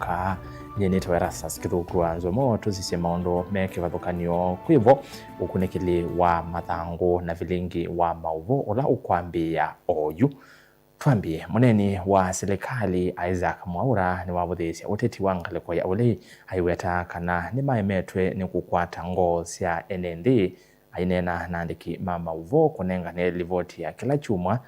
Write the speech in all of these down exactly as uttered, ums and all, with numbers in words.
Ka nyie nĩtawa Erastus Kĩthũku wa Nzomo, tũsisye maũndũ me kĩvathũkany'o kwĩ vo, ũkunĩkĩli wa mathangũ na vilingi wa maũvoo ũla ũkwambĩĩa oyu. Twambie, mũneeni wa silikalĩ Isaac Mwaũra nĩwavũthĩĩsye ũteti wa ngalĩko ya ũlei, aiweta kana nĩmaemetwe nĩ kũkwata ngoo sya ene nthĩ. Aineena na andĩki ma maũvoo kũnengane livoti ya kĩla kyumwa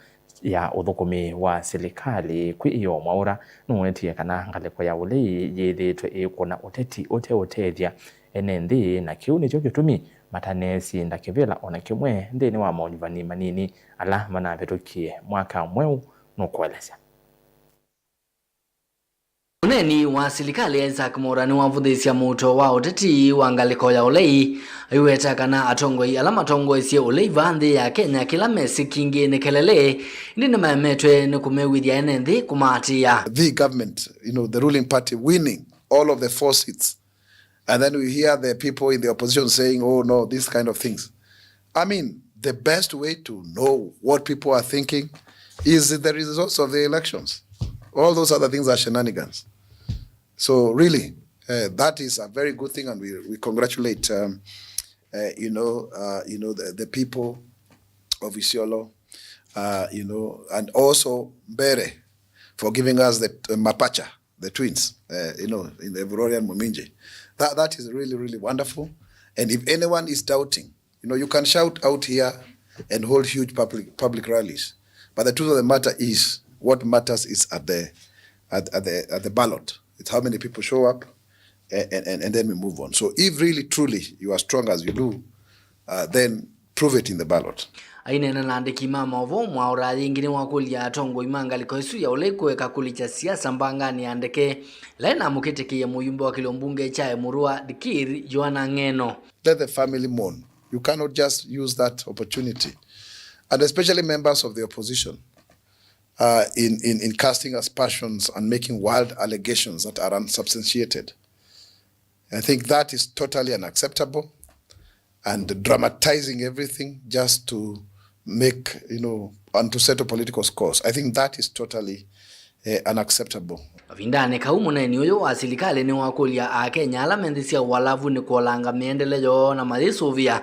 ya ũthũkũmi wa silikalĩ kwĩ ĩyoo, Mwaũra nũwetie kana ngalĩko ya ũlei yĩthĩĩtwe ĩkũna ũteti ũteũtethya ene nthĩ, na kĩu nĩkyo kĩtumi mataneesinda kĩvĩla o na kĩmwe nthĩnĩ wa maũnyuvani manini ala manavĩtũkie. Mwaka Mweũ nũkũelesya. Mũneeni wa silikalĩ Isaac Mwaũra nĩwavũthĩĩsya mũuto wa ũteti wa ngalĩko ya ũlei, aiweta kana atongoi ala matongoesye ũlei vaa nthĩ ya Kenya kĩla mesĩ kingĩ nĩ kelele, ĩndĩ nĩmaemetwe nĩ kũmew'ĩthya ene nthĩ kũmaatĩĩa. The government, you know, the ruling party winning all of the four seats. And then we hear the people in the opposition saying, "Oh no, these kind of things." I mean, the best way to know what people are thinking is the results of the elections. All those other things are shenanigans. So really, uh, that is a very good thing, and we, we congratulate, um, uh, you know, uh, you know, the, the people of Isiolo, uh, you know, and also Mbere for giving us the, uh, mapacha, the twins, uh, you know, in the Evurori and Muminji. That, that is really, really wonderful. And if anyone is doubting, you know, you can shout out here and hold huge public, public rallies. But the truth of the matter is, what matters is at the, at, at the, at the ballot. It's how many people show up, and, and, and then we move on. So if really, truly, you are strong as you do, uh, then prove it in the ballot. Aineena na andĩki ma maũvoo, Mwaũra yĩngĩ nĩwakũlya atongoi ma ngalĩko ĩsu ya ũlei kũeka kũlikya siasa mbanganĩ ya ndeke ĩla ĩnamũkĩtĩkĩie mũyumbe wa kĩlio mbunge kya Emurua Dikir, Joanna Ng'eno. Let the family mourn. You cannot just use that opportunity. And especially members of the opposition, uh, in, in, in casting aspersions and making wild allegations that are unsubstantiated. I think that is totally unacceptable, and dramatizing everything just to make, you know, and to settle political scores. I think that is totally, eh, unacceptable. Kavindanĩ kau, mũneeni ũyũ wa silikalĩ nĩwakũlya Akenya ala me nthĩ sya ũalavunĩ kũolanga mĩendele yoo na mayĩsũvĩa.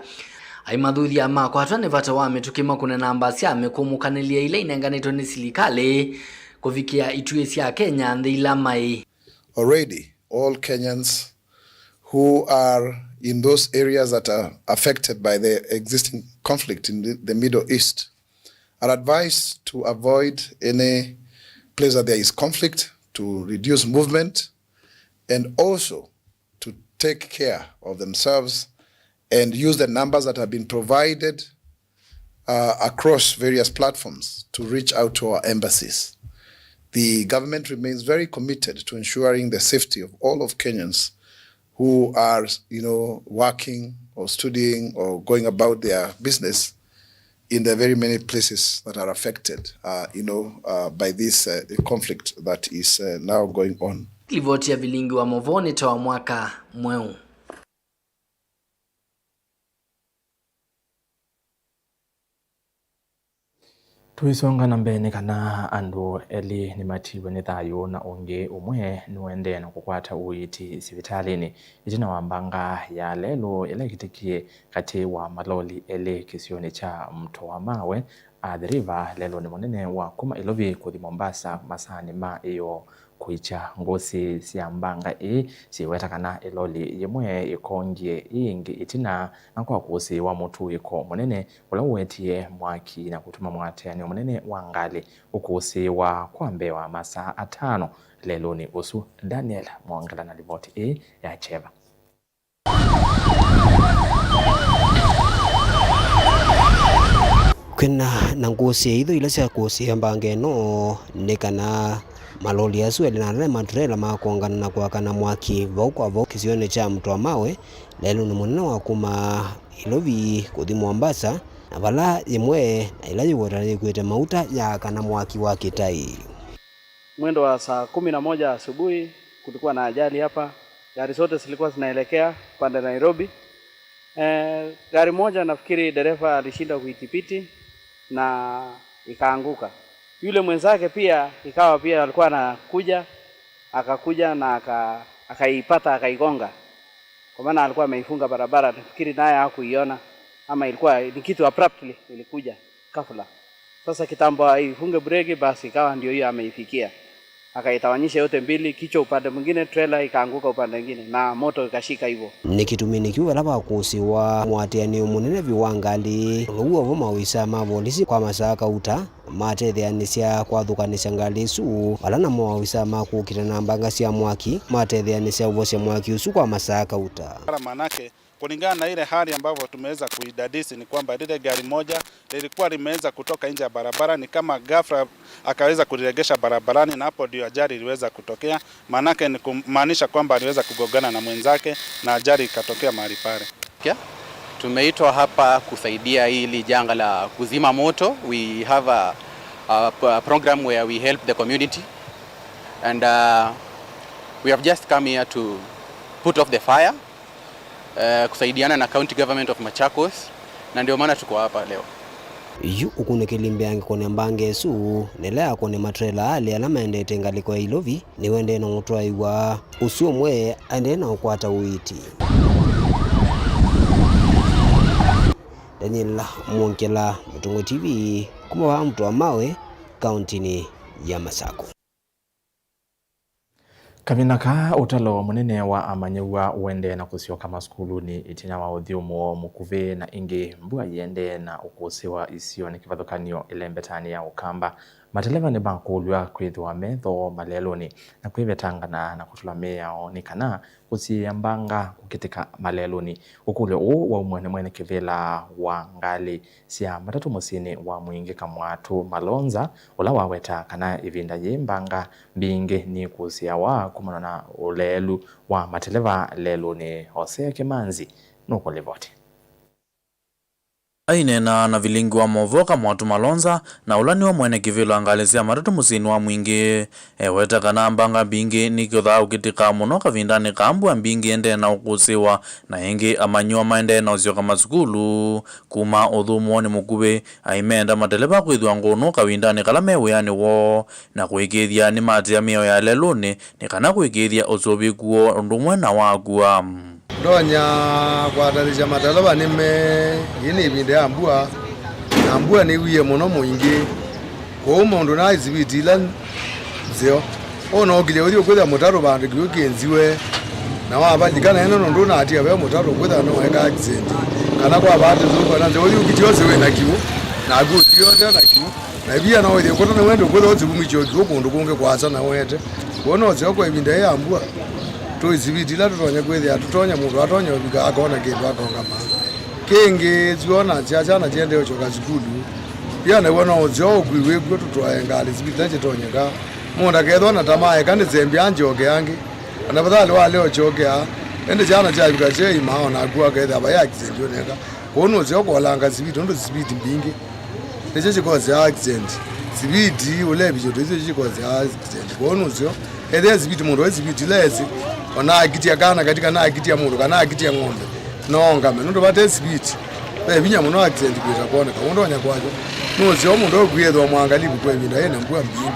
Aimathuthya makwatwa nĩ vata wa mĩtũkĩ makũne namba sya mĩkũmũkanĩlye ila inenganĩtwe nĩ silikalĩ kũvikĩa ituĩ sya Kenya nthĩ ila maĩ. Already, all Kenyans who are in those areas that are affected by the existing conflict in the, the Middle East are advised to avoid any place that there is conflict, to reduce movement, and also to take care of themselves and use the numbers that have been provided, uh, across various platforms to reach out to our embassies. The government remains very committed to ensuring the safety of all of Kenyans who are, you know, working or studying or going about their business in the very many places that are affected, uh, you know, uh, by this, uh, conflict that is, uh, now going on. Livoti ya vilingi wa maũvoo nĩ ta wa Mwaka Mweũ. Tũisonga na mbee, nĩ kana andũ elĩ nĩmatiiwe nĩ thayũ na ũngĩ ũmwe nĩũendee na kũkwata ũiiti sivitalĩnĩ ĩtina wa mbanga ya lelũ ĩla ĩkĩtĩkie katĩ wa maloli elĩ kĩsionĩ kya Mto wa Mawe, Athi River, lelũnĩ mũnene wa kuma Ilovi kũthi Mombasa masaanĩ ma ĩyoo. Kũikya ngũsĩ sya mbanga ĩĩ syĩweta kana ĩloli yĩmwe yĩkongie ĩ ĩngĩ ĩtina na kwa kũsĩĩwa mũtũĩko mũnene ũla ũwetie mwaki na kũtuma mũatĩanĩo mũnene wa ngalĩ ũkũsĩĩwa kwa mbee wa masaa atano lelũnĩ ũsu. Daniel Mwongela na livoti ĩĩ ya kyeva. Kwĩna na ngũsĩ ithũ ila sya kũsĩĩa mbanga ĩno nĩ kana maloli asu elĩ na ala nĩ maturela makũngana na kwakana mwaki vau kwa vau kĩsionĩ kya Mto wa Mawe, lelũnĩ mũnene wa kuma Ilovi kũthi Mombasa, na vala yĩmwe na ĩla yĩweta yĩkwĩte mauta yaakana mwaki wa kĩtai. Mwendo wa saa kumi na moja asubuhi kulikuwa na ajali hapa. Gari zote zilikuwa zinaelekea pande Nairobi. Eh, gari moja nafikiri dereva alishindwa kuidhibiti na ikaanguka. Yule mwenzake pia ikawa pia alikuwa anakuja, akakuja na aka-, akaipata, akaigonga. Kwa maana alikuwa ameifunga barabara, nafikiri naye hakuiona, ama ilikuwa ni kitu abruptly ilikuja ghafla. Sasa kitambo aifunge breki, basi ikawa ndio hiyo ameifikia. Akaitawanyisha yote mbili, kichwa upande mwingine, trailer ikaanguka upande mwingine, na moto ikashika hivyo. Nĩ kĩtumi nĩ kĩu ala vakũsĩwa mũatĩanĩo mũnene vyũ wa ngalĩ, now'o vo maovisaa ma volisi kwa masaa kauta matetheanĩsya kwathũkanĩsya ngalĩ ĩsu, vala namo maovisaa ma kũkita na mbanga sya mwaki matetheanĩsya ũvosya mwaki ũsu kwa masaa kauta. Manake, kulingana na ile hali ambavyo tumeweza kuidadisi ni kwamba lile gari moja lilikuwa limeweza kutoka nje ya barabara, ni kama ghafla akaweza kuliregesha barabarani, na hapo ndio ajali iliweza kutokea. Maanake ni kumaanisha kwamba aliweza kugongana na mwenzake na ajali ikatokea mahali pale. Kia? Tumeitwa hapa kusaidia hili janga la kuzima moto. We have a, a, a program where we help the community and, uh, we have just come here to put off the fire, uh, kusaidiana na County Government of Machakos, na ndio maana tuko hapa leo. Yu ũkunĩkĩli mbeangĩkonĩ ya mbanga ĩsu, nĩ ĩla yakonĩ matrela alĩ ala maendete ngalĩko ya ilovi, nĩwendee na ũtwaĩwa. Ũsu ũmwe aendee na ũkwata ũiiti. Daniel Mwongela, Mũtongoi T V, kuma vaa Mũtĩ wa Mawe, kauntinĩ ya Masakũ. Kavinda kaa, ũtalo mũnene wa amanyĩw'a ũendee na kũsyoka masukulunĩ ĩtina wa ũthyũmũo mũkuvĩ, na ĩngĩ mbua ĩendee na ũkũsĩwa isionĩ kĩvathũkany'o ĩlembetanĩ ya Ũkamba. Mateleva nĩmakũlw'a kwĩthĩwa me thoo malelũnĩ na kwĩvetangana na kũtũla mĩao nĩ kana kũsiĩĩa mbanga kũkĩtĩka malelũnĩ. Ũkũlyo ũũ waumw'a nĩ mwene kĩvĩla wa ngalĩ sya matatũ mũsyĩnĩ wa Mwingĩ Kamwatũ Malonza, ũla waweta kana ĩvinda yĩĩ mbanga mbingĩ nikũsĩawa kumana na ũleelu wa mateleva lelũnĩ. Hosea Kĩmanzi nũkũlivoti. Aineena na vilingi wa movoo Kamwatũ Malonza, na ũla nĩwe mwene kĩvĩla ngalĩ sya matatũ mũsyĩnĩ wa Mwingĩ, eweta kana mbanga mbingĩ nikũthaa ũkĩtĩka mũno kavindanĩ ka mbua mbingĩ ĩendee na ũkũsĩwa, na ĩngĩ amanyĩw'a maendee na ũsyoka masukulu kuma ũthũmũonĩ mũkuvĩ. Aimeenda mateleva kwĩthĩwa ngũnũ kavindanĩ kala me wĩanĩ woo, na kũĩkĩĩthya nĩmaatĩĩa mĩao ya lelũnĩ nĩ kana kũĩkĩĩthya ũsũvĩku woo ũndũ ũmwe na wakua. Ndonya kwatanĩsya mateleva nĩme, ĩĩ nĩ ĩvinda ya mbua, na mbua nĩwie mũno mũingĩ, kwoou mũndũ naĩ siviti ila nzeo. Ũnookilya ũthi ũkwĩthĩa mũtaro vandũ kĩw'ũ kĩnziwe, na wavalika naĩ nũndũ ũnaatia ve mũtaro ũkwĩthĩa nũeka accident, kana kwa bahati nzũku kana nzĩa ũthi ũkitie ũsĩ wĩ na kĩw'ũ, naku ũthi ũte na kĩw'ũ, na ĩvia no wĩthĩe kũta nĩwende ũkwĩthĩa ũsĩ vumĩkyo kĩw'ũ kũndũ kũngĩ kwasa na ũete. Kwoou no ũseo kwa ĩvinda yĩĩ ya mbua, tũĩ siviti ila tũtonya kwĩthĩa tũtonya mũndũ atonya ũvika akona kĩndũ akongama. Kĩngĩ, syona sya syana siendee ũsyoka sukulu, pia naw'o no ũseo ũkui wĩkw'o tũtwae ngalĩ siviti ila syĩtonyeka. Mũndũ akethwa na tamaa eka nĩsembya anjoke angĩ. Ona vathali walea ũkyokea, ĩndĩ syana syavika syeima, o naku akethĩa vai accident ũneka. Kwoou nũseo kũolanga siviti, nũndũ siviti mbingĩ nĩsyo syĩkoseaa accident. Siviti ũlevisyo tũisyo syĩkoseaa accident. Kwoou nũseo, ethĩa siviti mũndũ wĩ siviti ila esĩ, ona akitia kana kati kana akitia mũndũ kana akitia ng'ombe, no ongame, nũndũ vate siviti, ve vinya mũno accident kwĩsa kwoneka. Ũndũ ũnya kwakyo, nũseo mũndũ ũkwĩthĩwa mwangalivu kwa ĩvinda yĩna mbua mbingĩ.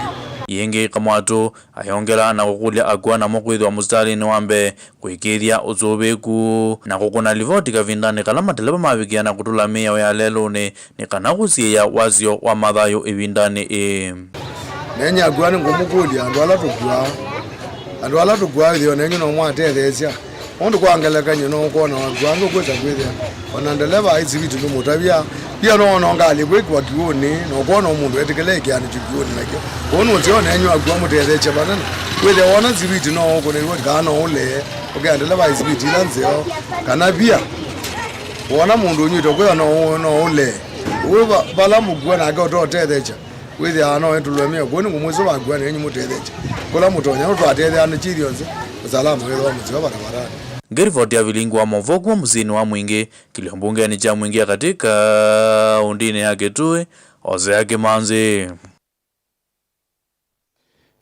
Yĩngĩ Kamwatũ ayongela na kũkũlya akua namo kwĩthĩwa mũsitalĩnĩ wa mbee, kũĩkĩĩthya ũsũvĩku, na kũkũna livoti kavindanĩ kala mateleva mavikĩa na kũtũla mĩao ya lelũnĩ nĩ kana kũsiĩĩa wasyo wa mathayũ ĩvindanĩ ĩĩ. Nenye akua nĩngũmũkũlya andũ ala tũkuaa, andũ ala tũkuaa ĩthĩo nenyu no mwatetheesya. Ũndũ kwa ngelekany'o, no ũkwona wakua angĩ ũkwĩsa kwĩthĩa o na ndeleva aĩ siviti ndũmũtavya. Pia no wona ngalĩ kwĩkĩwa kĩw'ũnĩ, na ũkwona mũndũ etĩkĩla ĩkĩanĩkyo kĩw'ũnĩ nakyo. Kwoou nũseo nenyu akua mũtetheesye vanene. Wĩthĩa wona siviti no ũkũne livoti kana no ũlee, ũkea ndeleva aĩ siviti ila nzeo, kana pia wona mũndũ ũnyw'ĩte ũkwĩthĩa no ũ-, no ũlee. Ũu va-, vala mũkua nake ũtotetheesya. Wĩthĩawa no wĩtũlwe mĩao, kwoou nĩngũmwĩsĩ wakua nenyu mũtetheesye kũla mũtonya, nũndũ twatetheanĩsye ithyonthe, ũsalama wĩthĩwa mũseo varavarani. Nĩ rivoti ya vilingi wa movoo kuma mũsyĩnĩ wa Mwingĩ, kĩlio mbungenĩ kya Mwingĩ ya katĩ kaũndĩnĩ ya Kitui, Hosea Kĩmanzi.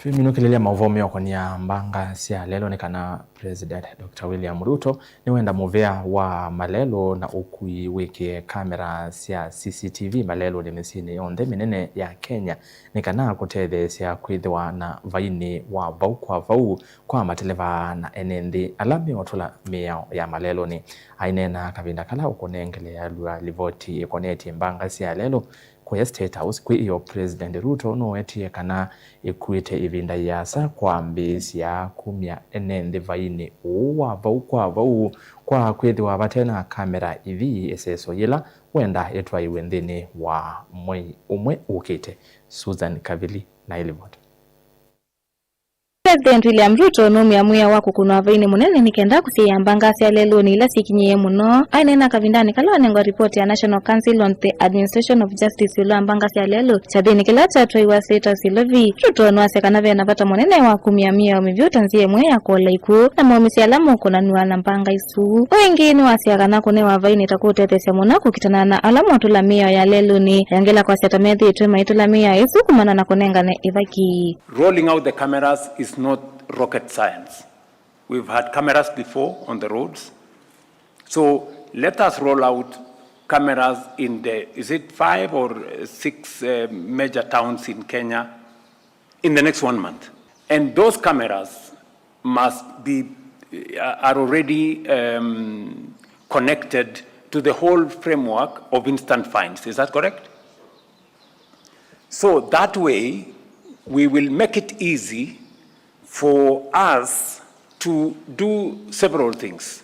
Twĩminũkĩlĩlya maũvoo meũkonĩa mbanga sya lelũ nĩ kana President Doctor William Ruto nĩwenda mũvĩa wa malelũ na ũkui wĩkĩe kamera sya C C T V malelũnĩ mĩsyĩnĩ yonthe mĩnene ya Kenya nĩ kana kũtetheesya kwĩthĩwa na vainĩ wa vau kwa vau kwa mateleva na ene nthĩ ala meũtũla mĩao ya malelũnĩ. Aineena kavinda kala ũkũnengelealw'a livoti ĩkonetye mbanga sya lelũ, kũya State House kwĩ ĩyo, President Ruto nũwetie kana ĩkuĩte ĩvinda yĩasa kwambĩĩsya kumya ene nthĩ vainĩ ũũ wa vau kwa vau, kwa kwĩthĩwa vate na kamera ithii ĩseso yĩla wenda ĩtwaiwe nthĩnĩ wa mwei ũmwe ũkĩte. Susan Kavili na ĩlivoti. President William Ruto nũmĩa mwĩao wa kũkũnwa vainĩ mũnene nĩ kenda kũsiĩĩa mbanga sya lelũnĩ ila syĩkinyĩĩe mũno. Aineena kavindanĩ kala wanengwa ripoti ya National Council on the Administration of Justice ĩũlũ wa mbanga sya lelũ kyathĩnĩ kĩla kyatwaiwa State House Ilovi, Ruto nĩwasya kana ve na vata mũnene wa kumya mĩao mĩvyũ ta nzĩa ĩmwe ya kũola ikw'ũ na maũmĩsya ala mokũnanw'a na mbanga isu. Ũu ĩngĩ nĩwasya kana kũnewa vainĩ ta kũũtetheesya mũno kũkitana na ala motũla mĩao ya lelũnĩ, ayongela kwasya ta methĩĩtwe maitũla mĩao ĩsu kumana na kũnengane ĩvaki. Rolling out the cameras is not rocket science. We've had cameras before on the roads. So let us roll out cameras in the, is it five or uh, six uh, major towns in Kenya in the next one month? And those cameras must be, uh, are already um, connected to the whole framework of instant fines. Is that correct? So that way, we will make it easy for us to do several things.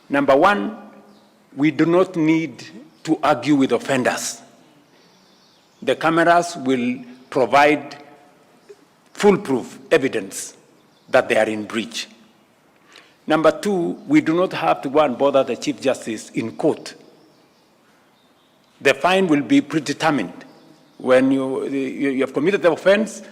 Number one, we do not need to argue with offenders. The cameras will provide foolproof evidence that they are in breach. Number two, we do not have to go and bother the Chief Justice in court. The fine will be predetermined. When you, you, you have committed the offense,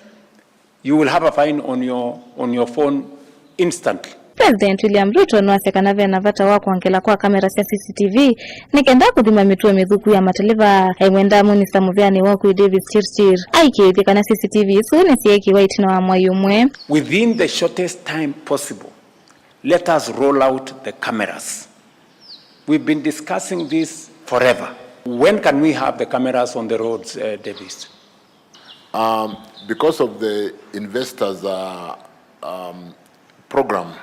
you will have a fine on your, on your phone instantly. President William Ruto nĩwasya kana ve na vata wa kwongela kwa kamera sya C C T V nĩ kenda kũthima mĩtuo mĩthũku ya mateleva. Aimwenda minista mũvĩanĩ wa ũkui Davis Chirchir aikĩĩthye kana C C T V isu nĩsyeekĩwa ĩtina wa mwai ũmwe. Within the shortest time possible, let us roll out the cameras. We've been discussing this forever. When can we have the cameras on the roads, uh, Davis? Um, because of the investors, uh, um, program,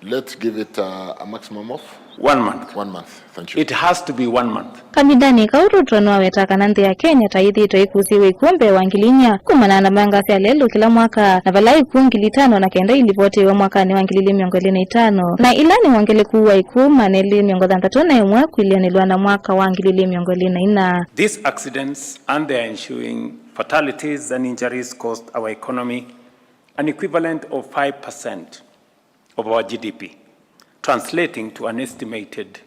let's give it, uh, a maximum of one month. One month. Thank you. It has to be one month. Kavindanĩ kau, Ruto nĩwaweta kana nthĩ ya Kenya ta yĩthĩĩtwe ĩkũsĩĩwe ikw'ũ mbee wa ngili inya kumana na mbanga sya lelũ kĩla mwaka, na vala ikw'ũ ngili itano na kenda ilivotiwe mwakanĩ wa ngili ili mĩongo ĩlĩ na itano, na ila nĩ wongeleku wa ikw'ũ maana elĩ mĩongo thanthatũ na ĩmwe kwĩlĩanĩlwa na mwaka wa ngili ili mĩongo ĩlĩ na ina. These accidents and their ensuing fatalities and injuries cost our economy an equivalent of five percent of our G D P, translating to an estimated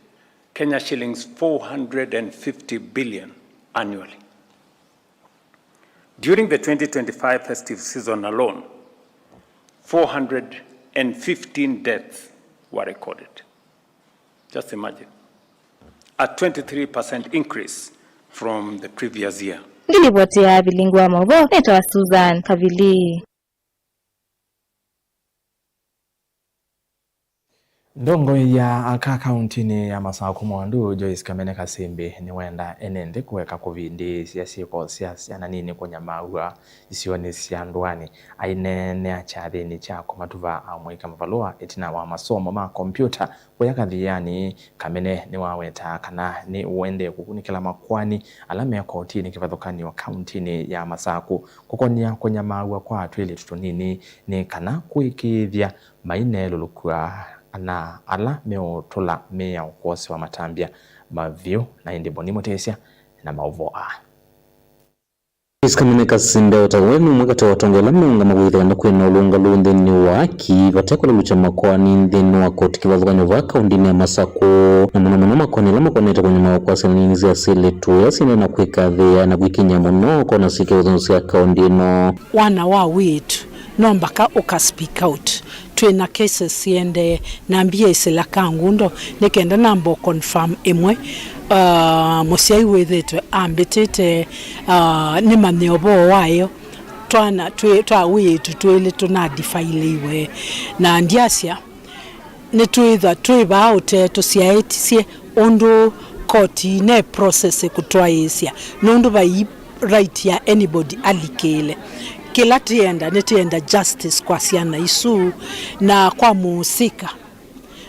Kenya shillings four hundred and fifty billion annually. During the twenty twenty-five festive season alone, four hundred and fifteen deaths were recorded. Just imagine. A twenty-three percent increase from the previous year. Ngilivoti ya vilingi wa maũvoo nĩtawa Susan Kavili. Ndongoi ya aka kauntinĩ ya Masakũ Mwandu, Joyce Kamene Kasimbi, nĩwenda ene nthĩ kũeka kũvindĩĩsya syĩko sya syana nini kũnyamaaw'a isionĩ sya ndũanĩ. Aineenea kyathĩnĩ kya kũmatuva amũika mavalũa ĩtina wa masomo ma kompiuta kũya Kathiani, Kamene nĩwawetaa kana nĩũendee kũkunĩkĩla makoani ala me kotinĩ kĩvathũkany'o kauntinĩ ya Masakũ kũkonĩa kũnyamaaw'a kwa twĩlĩtu tũnini nĩ kana kũĩkĩĩthya maineelũlũkw'a na ala meũtũla mĩao kwosewa matambya mavyũ. Na ĩndĩ Boni Mũtĩsya na maũvoo aa. Joyce Kamene Kasimbi o ta we nĩ ũmwe katĩ wa atongoi ala meũngama kũĩthya kana kwĩ na ũlũngalu nthĩnĩ wa aki vate kũlelũkya makoani nthĩnĩ wa koti kĩvathũkany'o vaa kaũndĩnĩ ya Masakũ, na mũno mũno makoani ala makonete kũnyamawa kwa syana nini sya asyĩlĩtu ila syĩendee na kwĩkathĩĩa na kwĩkinyĩa mũno kona syĩkĩwa sya kaũndĩ ĩno. Wana wa wĩĩtu no mbaka ũka speak out. Twĩ na cases siendee, na mbia isila Kangundo, nĩ kenda namba ũ confirm ĩmwe, uh, mũsyai wĩthĩtwe ambĩtĩte, uh, nĩmanye ũvoo wayo. twana twĩ, twa wĩĩtu twĩlĩ tũnadifailĩiwe, na ndyasya nĩtwĩthwa twĩ vaa ũtee tũsyaĩtye ũndũ koti ne process ĩkũtwaĩĩsya, nũndũ vai right ya anybody alikĩĩle. Kĩla tĩenda, nĩtĩenda justice kwa syana isu na kwa mũũsĩka.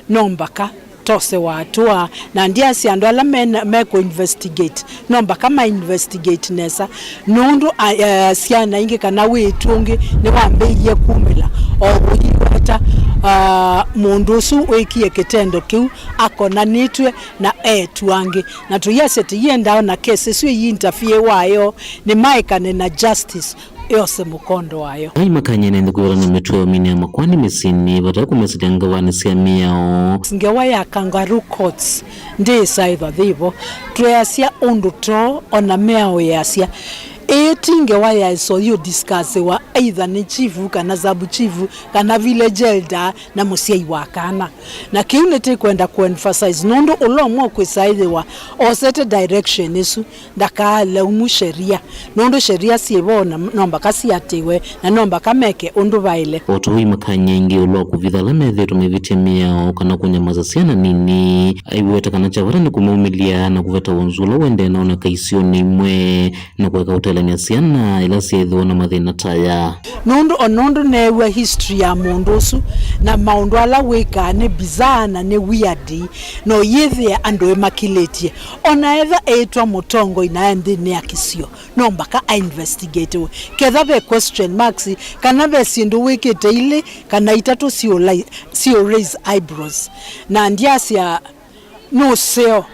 No mbaka tose watũa, na ndyasya andũ ala mena, mekũ investigate, no mbaka ma investigate nesa, nũndũ a, a, syana ingĩ kana wĩĩtu ũngĩ nĩwambĩĩie kumĩla o ũiweta, a, mũndũ ũsu wĩkie kĩtendo kĩu akonanĩtw'e na eĩtu angĩ. Na tũiasya tũiendaa ona kesi ĩsu ĩi interfere wayo, nĩmaekane na justice yose mũkondo wayo. Ai makany'e nĩ nthĩ kwĩw'ana na mĩtwe ya ũmini ya makwani mĩsyĩnĩ vate kũmesĩlya ngavanĩ sya mĩao. Ngewa ya kangaroo courts ndĩĩsaĩthwa yĩvo. Tweasya ũndũ too ona mĩao yĩasya. Ĩĩ ti ngewa ya ĩsothi ũdiskasiwa either nĩ chief kana sub chief kana village elder na mũsyai wa kana. Na kĩu nĩtĩkwenda kũemphasize nũndũ ũla ũmwe ũkwĩsaĩthĩwa osete direction ĩsu. Ndakaalaumu sheria, nũndũ sheria syĩ vo na no mbaka siatĩĩwe, na no mbaka meke ũndũ vaĩle. O ta ũu imakany'a ingĩ ĩũlũ wa kũvitha ala methĩĩtwe maivĩtye mĩao kana kũnyamasya syana nini, aiweta kana kya vata nĩ kũmaumĩlya na kũveta wonzu ũla ũendee na oneka isionĩ imwe, na kũeka ũtelany'a syana ila syeethĩwa na mathĩna ta aya. Nũndũ o nũndũ neew'a history ya mũndũ ũsu na maũndũ ala wĩkaa nĩ bizarre na nĩ weird, no yĩthĩe andũ ĩmakilĩtye. O na ethwa eĩtwa mũtongoi na e nthĩnĩ ya kĩsio, no mbaka a investigate we. Ketha ve question marks, kana ve syĩndũ wĩkĩte ilĩ kana itatũ siũ lai-, siũ raise eyebrows. Na ndyasya nũseo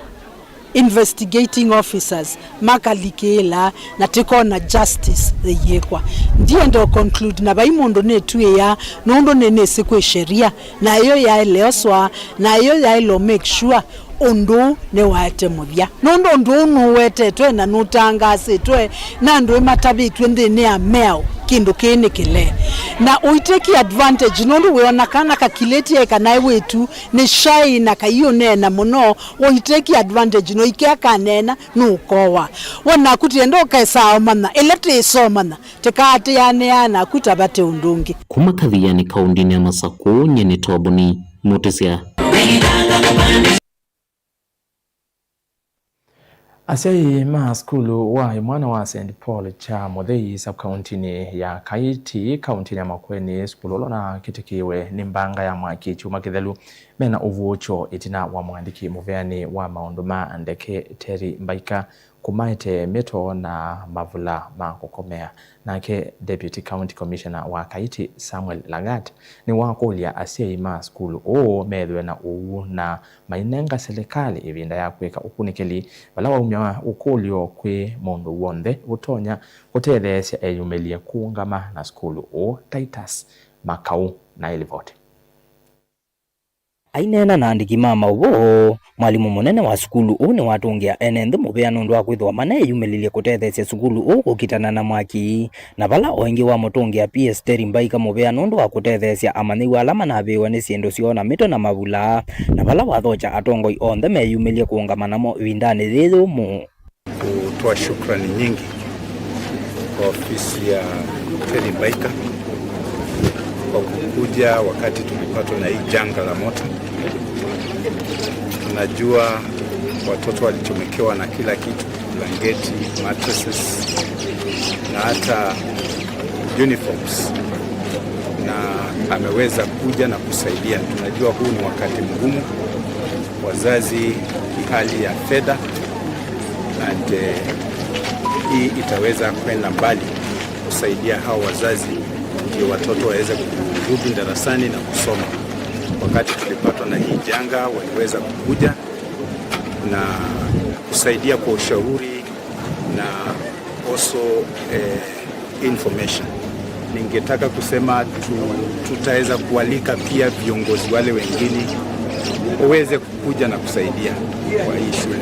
investigating officers makalikĩĩla na tĩkona justice yĩĩkwa. Ndienda o conclude na vai mũndũ nĩtw'ĩĩa, nũndũ nĩnĩsĩ kwĩ sheria, na ĩyo yaĩle oswa, na ĩyo yaĩle make sure ũndũ ũũ nĩwaete mũthya. Nũndũ ũndũ ũũ nũwetetwe na nũtangaasĩtwe na andũ ĩmatavĩtw'e nthĩnĩ ya mĩao, kĩndũ kĩĩ nĩ kĩlee. Na ũiteki advantage, nũndũ wĩona kana kakilĩtie kana e wĩtu, nĩ shy na kaiũneena mũno, ũiteki advantage, no ikea kaneena, nũkowa. We naku tienda ũkaesaa ũmanya, ĩla tĩĩsomanya, tĩkaatĩanĩaa naku ta vate ũndũ ũngĩ. Kuma Kathiani kaũndĩnĩ ya Masakũ, nyie nĩ Toboni Mũtĩsya. Asyai ma sukulu wa ĩmwana wa Saint Paul kya Mũthei sub-kauntinĩ ya Kaiti, kauntinĩ ya Makueni, sukulu ũla ũnakĩtĩkĩiwe nĩ mbanga ya mwaki kyumwa kĩthelu, mena ũvuũkyo ĩtina wa mũandĩki mũveanĩ wa maũndũ ma ndeke Terry Mbaika kũmaete mĩto na mavula ma kũkomea. Nake Deputy County Commissioner wa Kaiti, Samuel Lagat, nĩwakũlya asyai ma sukulu ũũ methĩwe na ũw'o na mainenga silikalĩ ĩvinda ya kwĩka ũkunĩkĩli, vala waumya ũkũlyo kwĩ mũndũ w'onthe ũtonya kũtetheesya eyumĩlye kũũngama na sukulu ũũ. Titus Makau na ĩlivoti. Aineena na andĩki ma maũvoo, mwalimũ mũnene wa sukulu ũũ nĩwatũngĩa ene nthĩ mũvea nũndũ wa kwĩthĩwa maneyumĩlĩlye kũtetheesya sukulu ũũ kũkitana na mwaki, na vala o ĩngĩ wamũtũngĩa P S Terry Mbaika mũvea nũndũ wa kũtetheesya amanyĩw'a ala manavĩĩwe nĩ syĩndũ syoo na mĩto na mavula, na vala wathokya atongoi onthe meyumĩlye kũũngama namo ĩvindanĩ yĩĩ yũmũ. Kutoa shukrani nyingi kwa ofisi ya Terry Mbaika kwa kukuja wakati tulipatwa na hii janga la moto. Tunajua watoto walichomekewa na kila kitu, blanketi, mattresses na hata uniforms, na ameweza kuja na kusaidia. Tunajua huu ni wakati mgumu, wazazi, hali ya fedha, and, eh, hii itaweza kwenda mbali kusaidia hao wazazi, ndio watoto waweze kurudi darasani na kusoma. Wakati tulipatwa na hii janga, waliweza kukuja na kusaidia kwa ushauri na also, eh, information. Ningetaka kusema tu, tutaweza kualika pia viongozi wale wengine waweze kuja na kusaidia kwa hii shule.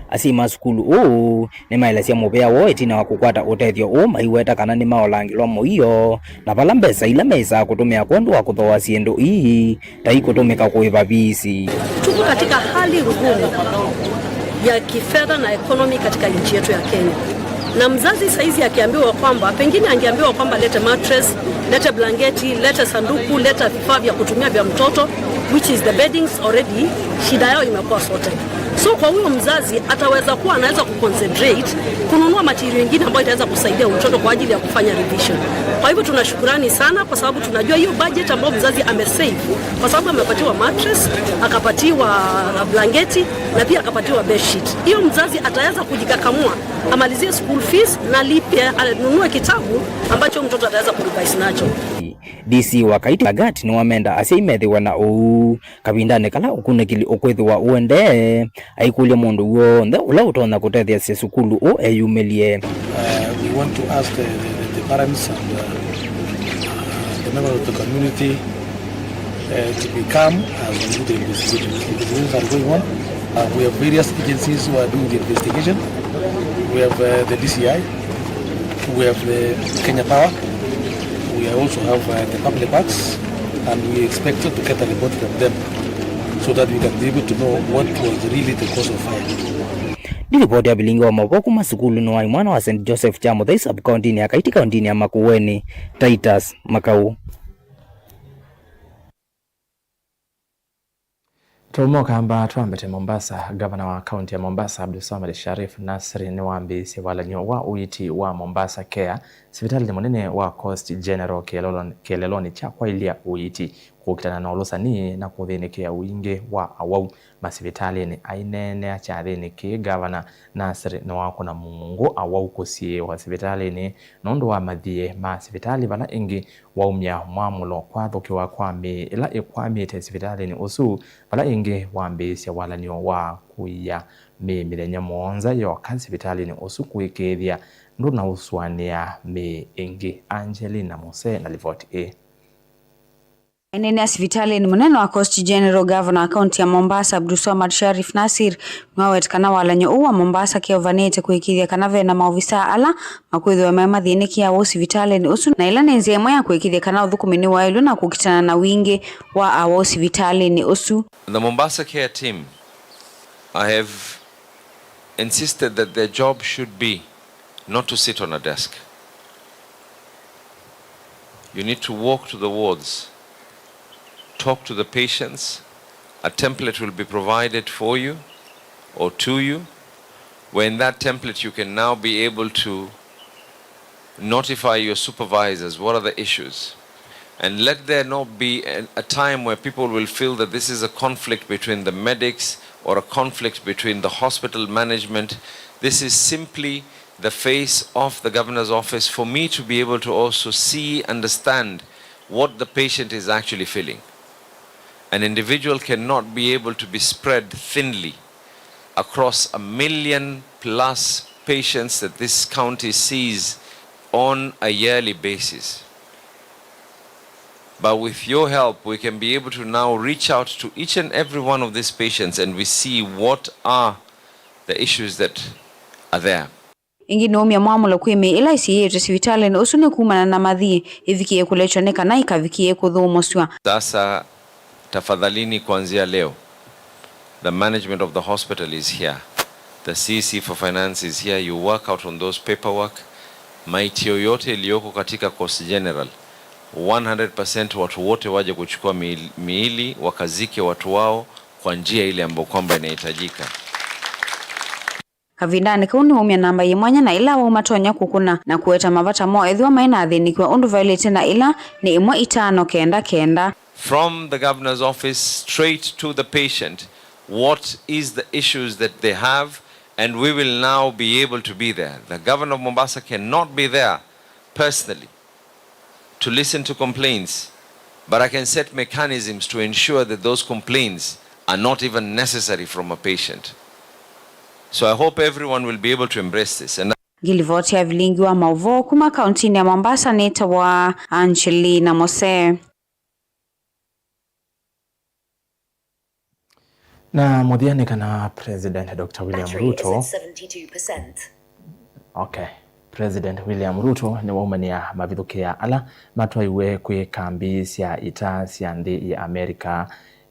Asyai ma sukulu ũũ nĩmaelesya mũvea woo ĩtina wa kũkwata ũtethyo ũũ, maiweta kana nĩmaolangĩlwa mũio, na vala mbesa ila meĩsaa kũtũmĩa kwondũ wa kũthooa syĩndũ ii ta ikũtũmĩka kũĩva visi. Tuko katika hali ngumu ya kifedha na economy katika nchi yetu ya Kenya. Na mzazi saizi akiambiwa kwamba, pengine angeambiwa kwamba lete mattress, lete blanketi, lete sanduku, lete vifaa vya kutumia vya mtoto, which is the beddings already, shida yao imekuwa sorted. So kwa huyo mzazi ataweza kuwa anaweza kuconcentrate kununua material ingine ambayo itaweza kusaidia mtoto kwa ajili ya kufanya revision. Kwa hivyo tuna shukurani sana kwa sababu tunajua hiyo budget ambayo mzazi amesave kwa sababu amepatiwa mattress, akapatiwa blanketi na pia akapatiwa bedsheet. Hiyo mzazi ataweza kujikakamua amalizie school fees na lipe, anunue kitabu ambacho mtoto ataweza kurevise nacho. D C wa Kaiti Lagat nĩwamenda asyai methĩwe na ũuu kavindanĩ kala ũkunĩkĩli ũkwĩthĩwa ũendee, aikũlya mũndũ w'onthe ũla ũtonya kũtetheesya sukulu ũũ eyumĩlye. Uh, we want to ask, uh, the, the, the parents and, uh, uh, the members of the community, uh, to be calm as we do the investigations. Investigations are going on. Uh, we have various agencies who are doing the investigation. We have, uh, the D C I, we have the Kenya Power, we also have, uh, the Public Works, and we expect to get a report from them so that we can be able to know what was really the cause of fire. Nĩ livoti ya vilingi wa maũvoo kuma sukulunĩ wa imwana wa Saint Joseph kya Mũthei sub-kauntinĩ ya Kaiti kauntinĩ ya Makueni, Titus Makau. Tũũma ũkamba twambĩte Mombasa. Gavana wa kaunti ya Mombasa, Abdulswamad Sharif Nasri, nĩwambĩĩsye walany'o wa ũiiti wa Mombasa Care sivitalĩnĩ mũnene wa Coast General kĩelelonĩ, kĩelelonĩ kya kwaĩlya ũiiti, kũkitana na ũlũsani na kũthĩnĩkĩa wingĩ wa awau masivitalĩnĩ. Aineenea kyathĩnĩ kĩĩ, Gavana Nasri nĩwakũna mũngũ awau kũsiĩĩwa sivitalĩnĩ nũndũ wa mathiĩ ma sivitalĩ, vala ĩngĩ waumya mwamũlo kwathũkĩwa kwa mĩĩ ĩla ĩkwamĩte sivitalĩnĩ ũsu, vala ĩngĩ wambĩĩsya walany'o wa kũia mĩĩ mĩthenya mũonza yoka sivitalĩnĩ ũsu kũĩkĩĩthya ndũnausũanĩa mĩĩ ĩngĩ. Angelina Mose na livoti ĩĩ. Aineenea sivitalĩnĩ mũnene wa Coast General, Gavana wa kaunti ya Mombasa, Abdulswamad Sharif Nasir, nĩwaweta kana walany'o ũũ wa Mombasa Care ũvanĩte kũĩkĩĩthya kana ve na maovisaa ala makwĩthĩwa me mathĩnĩkĩa awau sivitalĩnĩ ũsu, na ĩla nĩ nzĩa ĩmwe ya kũĩkĩĩthya kana ũthũkũmi nĩwaĩlw'e na kũkitana na wingĩ wa awau sivitalĩnĩ ũsu. The Mombasa Care team, I have insisted that their job should be not to sit on a desk. You need to walk to the wards, talk to the patients. A template will be provided for you or to you, where in that template you can now be able to notify your supervisors what are the issues. And let there not be a, a time where people will feel that this is a conflict between the medics or a conflict between the hospital management. This is simply the face of the governor's office for me to be able to also see, understand what the patient is actually feeling. An individual cannot be able to be spread thinly across a million plus patients that this county sees on a yearly basis. But with your help, we can be able to now reach out to each and every one of these patients and we see what are the issues that are there. Ĩngĩ nĩwaumya mwamũlo kwĩ mĩĩ ĩla ĩsiĩĩtwe sivitalĩnĩ ũsu nĩ kumana na mathiĩ ĩvikĩe kũlekywa nĩ kana ĩkavikĩe kũthũmũsw'a. Sasa tafadhalini, kuanzia leo, the management of the hospital is here. The C C for finance is here. You work out on those paperwork. Maiti yoyote iliyoko katika Coast General, one hundred percent watu wote waje kuchukua miili, miili, wakazike watu wao kwa njia ile ambayo kwamba inahitajika. Kavindanĩ kau nĩwaumya namba yĩ mwanya na ĩla awau matonya kũkũna na kũweta mavata moo ethĩwa mainathĩnĩkĩwa ũndũ vaĩlĩte na ĩla nĩ ĩmwe itano kenda kenda. From the governor's office straight to the patient, what is the issues that they have, and we will now be able to be there. The governor of Mombasa cannot be there personally to listen to complaints, but I can set mechanisms to ensure that those complaints are not even necessary from a patient. So I hope everyone will be able to embrace this. And Ngilivoti ya vilingi wa maũvoo kuma kauntinĩ ya Mombasa nĩtawa Angelina Mose. Na mũthya nĩ kana President Doctor William Ruto, okay, President William Ruto nĩwaumania mavithũkĩa ala matwaiwe kwĩ kambi sya ita sya nthĩ ya America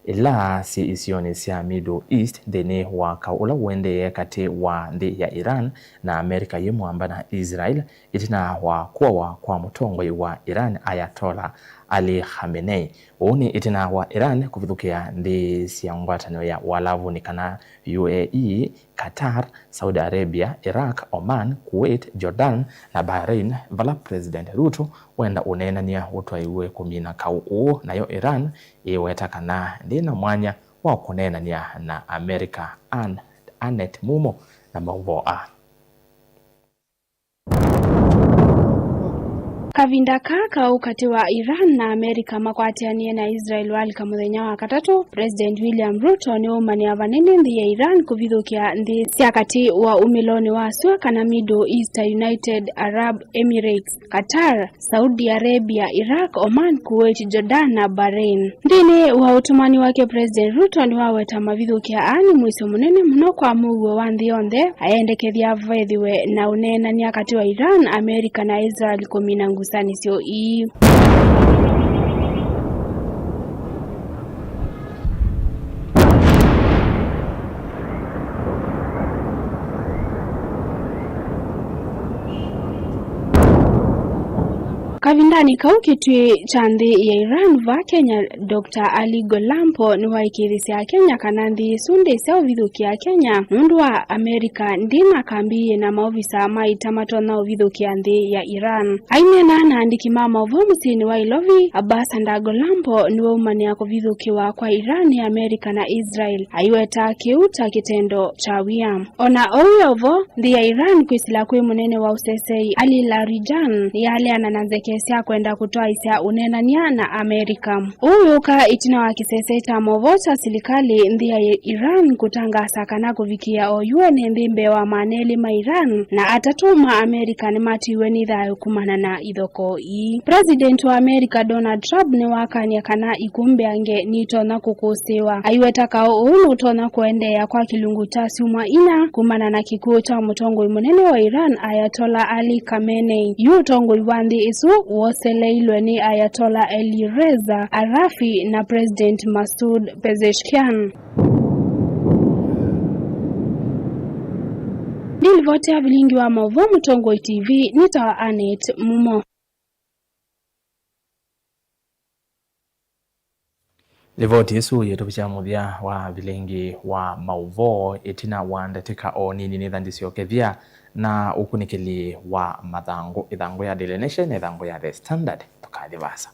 ila syĩ isionĩ sya Middle East nthĩnĩ wa kaũ ũla ũendee katĩ wa nthĩ ya Iran na Amerika yĩ mũamba na Israel, ĩtina wa kũawa kwa mũtongoi wa Iran Ayatollah Ali Khamenei. Ũu nĩ ĩtina wa Iran kũvithũkĩa nthĩ sya ngwatanĩo ya Ũalavũnĩ kana U A E, Qatar, Saudi Arabia, Iraq, Oman, Kuwait, Jordan, na Bahrain, vala President Ruto wenda ũneenany'a ũtwaiwe kũmina kaũ ũũ, nayo Iran ĩweta kana ndĩna mwanya wa kũneenany'a na Amerika. Ann-, Annet Mumo na maũvoo aa. Kavinda kaa kaũ katĩ wa Iran na Amerika makwatĩanĩe na Israel walika mũthenya wa katatũ, President William Ruto nĩwaumanĩa vanene nthĩ ya Iran kũvithũkĩa nthĩ sya katĩ wa umĩlonĩ wa sua kana Middle East ta United Arab Emirates, Qatar, Saudi Arabia, Iraq, Oman, Kuwait, Jordan na Bahrain. Nthĩnĩ wa ũtũmani wake, President Ruto nĩwaweta mavithũkĩa aa nĩ mũisyo mũnene mũno kwa mũuo wa nthĩ yonthe, ayendekethya vethĩwe na ũneenany'a katĩ wa Iran, Amerika na Israel kũmina ngusanĩsyo ii. Kavindanĩ kau, kĩtuĩ kya nthĩ ya Iran vaa Kenya, Doctor Ali Golampo nĩwaĩkĩĩthisye Akenya kana nthĩ ĩsu ndĩsyaũvithũkĩa Kenya nũndũ wa Amerika ndĩna kambi yĩna maovisa ma ita matonya ũvithũkĩa nthĩ ya Iran. Aineena na andĩki ma maũvoo mũsyĩnĩ wa Ilovi, Ambassador Golampo nĩwaumanĩa kũvithũkĩwa kwa Iran nĩ Amerika na Israel, aiweta kĩu ta kĩtendo kya wia. O na oou yo vo, nthĩ ya Iran kwĩsĩla kwĩ mũnene wa ũsesei Ali Larijani nĩyaleana na nzeke sya kwenda kũtwaĩsya ũneenany'a na Amerika. Ũu wĩũka ĩtina wa kĩsese kya maũvoo kya silikalĩ nthĩ ya Iran kũtangaasa kana kũvikĩĩa o yu ene nthĩ mbee wa maana elĩ ma Iran na atatũ ma Amerika nĩmatiiwe nĩ thayũ kumana na ithokoo ii. President wa Amerika Donald Trump nĩwakany'a kana ikuũ mbeange nitonya kũkũsĩĩwa. Aiweta kaũ ũu nũtonya kũendeea kwa kĩlungu kya syumwa inya kumana na kĩkw'ũ kya mũtongoi mũnene wa Iran Ayatollah Ali Khamenei. Yu ũtongoi wa nthĩ ĩsu woseleilwe nĩ Ayatollah Ali Reza Arafi na President Masoud Pezeshkian. Ndilivoti ya vilingi wa maũvoo Mũtongoi T V nĩ ta Annet Mumo. Livoti ĩsu yĩtũvikya mũthya wa vilingi wa maũvoo. Ĩtina wa ndatĩka o nini nĩtha ndĩsyokethya na ũkunĩkĩli wa mathangũ, ĩthangũ ya Daily Nation na ĩthangũ ya The Standard. Tũkathi vaasa.